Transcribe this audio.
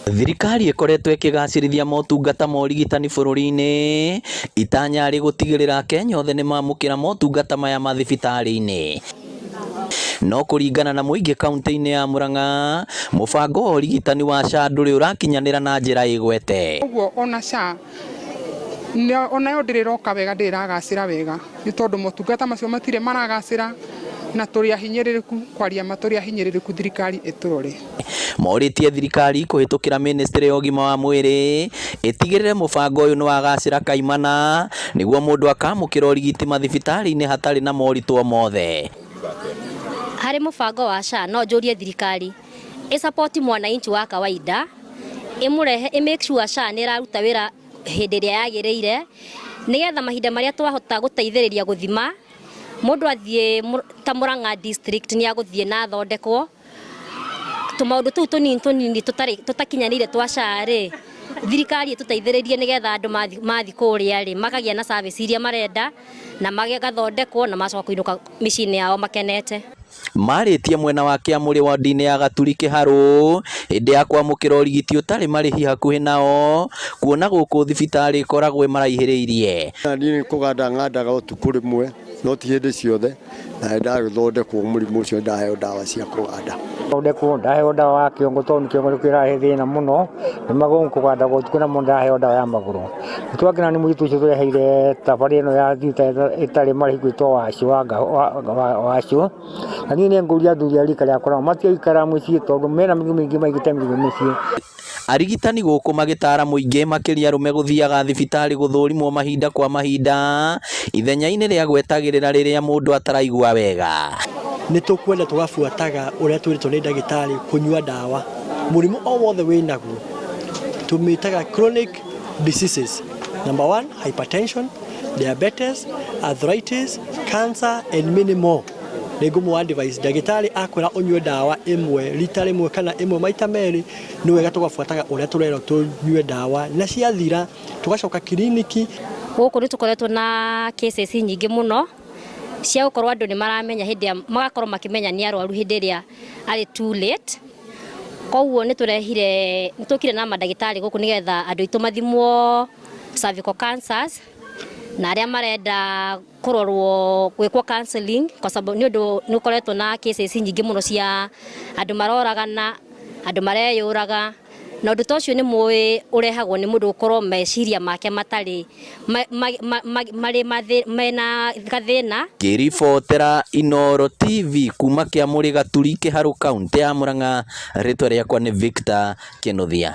Thirikari ĩkoretwo ĩkĩgacĩrithia motungata ma ũrigitani bũrũri-inĩ, itanya arĩ gũtigĩrĩra Akenya othe nĩmamũkĩra motungata maya mathibitarĩ-inĩ. No kũringana na mũingĩ kaunti-inĩ ya Murang'a, mũbango wa ũrigitani wa SHA ndũrĩ ũrakinyanĩra na njĩra ĩgwete. Ũguo ona SHA onayo ndĩrĩ ĩroka wega, ndĩrĩ ĩragacĩra wega nĩ tondũ motungata macio matirĩ maragacĩra na tũrĩ ahinyĩrĩrĩku, kwaria ma tũrĩ ahinyĩrĩrĩku thirikari ĩtũrore. Morĩtie thirikari kũhĩtũkĩra mĩnĩstrĩ ya ũgima wa mwĩrĩ ĩtigĩrĩre mũbango ũyũ nĩwagacĩra kaimana nĩguo mũndũ akamũkĩra ũrigiti mathibitarĩ-inĩ hatarĩ na moritũ o mothe. Harĩ mũbango wa SHA no njũrie thirikari ĩ support mwananchi wa kawaida ĩmũrehe ĩ make sure SHA nĩ ĩraruta wĩra hĩndĩ ĩrĩa yagĩrĩire nĩgetha mahinda marĩa twahota gũteithĩrĩria gũthima mũndũ athiĩ ta Murang'a district nĩ agũthiĩ na athondekwo tũmaũndũ tũu tũnini tũnini tũtarĩ tũtakinyanĩire twa SHA rĩ thirikari ĩtũteithĩrĩrie nĩgetha andũ mathi kũrĩa rĩ makagĩa na service iria marenda na magathondekwo na macoka kũinũka mĩciĩ-inĩ yao makenete. Marĩtie mwena wa Kĩamũrĩ wodi-inĩ ya Gaturi Kĩharũ hĩndĩ ya kwamũkĩra ũrigiti ũtarĩ marĩhi hakuhĩ nao kuona gũkũ thibitarĩ ĩkoragwo ĩmaraihĩrĩirie. Niĩ nĩ kũganda ngandaga ũtukũ rĩmwe no ti hĩndĩ ciothe na nĩ ndagĩthondekwo mũrimũ ũcio nĩ ndaheo ndawa cia kũganda. Thondekwo ndaheo ndawa ya kĩongo tondũ kĩongo nĩ kĩrahe thĩna mũno nĩ magũrũ kũganda ũtukũ namo ndaheo ndawa ya magũrũ. Nĩ twakena nĩ mũirĩtu ũcio tũreheire thabarĩ ĩno ya thibitarĩ ĩtarĩ marĩhi gwĩtwo Wacũ. Na niĩ nĩ ngũria athuri a rika rĩakwa nao matige gũikara mũciĩ tondũ mena mĩrimũ mĩingĩ maigĩte mĩrimũ mĩciĩ. Arigitani gũkũ magĩtara mũingĩ makĩria arũme gũthiaga thibitarĩ gũthũrimwo mahinda kwa mahinda ithenya-inĩ rĩa gwetagĩrĩra rĩrĩa mũndũ ataraigua wega. Nĩ tũkwenda tũgabuataga ũrĩa twĩrĩtwo nĩ ndagĩtarĩ kũnyua ndawa. Mũrimũ o wothe wĩnaguo tũmĩtaga chronic diseases. Number one, hypertension, diabetes, arthritis, cancer and many more. Nĩ ngũmũ advise ndagĩtarĩ akwĩra ũnyue ndawa ĩmwe rita rĩmwe kana ĩmwe maita merĩ, nĩ wega tũgabuataga ũrĩa tũrerwo tũnyue ndawa na ciathira tũgacoka kiriniki. Gũkũ nĩ tũkoretwo na cases nyingĩ mũno cia gũkorwo andũ nĩ maramenya hĩndĩ ĩrĩa magakorwo makĩmenya nĩ arwaru hĩndĩ ĩrĩa arĩ too late. Koguo nĩ tũrehire nĩ tũkire na mandagĩtarĩ gũkũ nĩgetha andũ aitũ mathimwo cervical cancers na arĩa marenda kũrorwo gwĩkwo counseling kwa sababu nĩ ũndũ nĩ ũkoretwo na cases nyingĩ mũno cia andũ maroragana, andũ mareyũraga na ũndũ ta ũcio nĩ mũĩ ũrehagwo nĩ mũndũ gũkorwo meciria make matarĩ marĩ mena gathĩna. Ngĩribotera Inooro TV kuma Kĩamũrĩ Gaturi Kĩharũ kauntĩ ya Murang'a, rĩtwa rĩakwa nĩ Victor Kĩnuthia.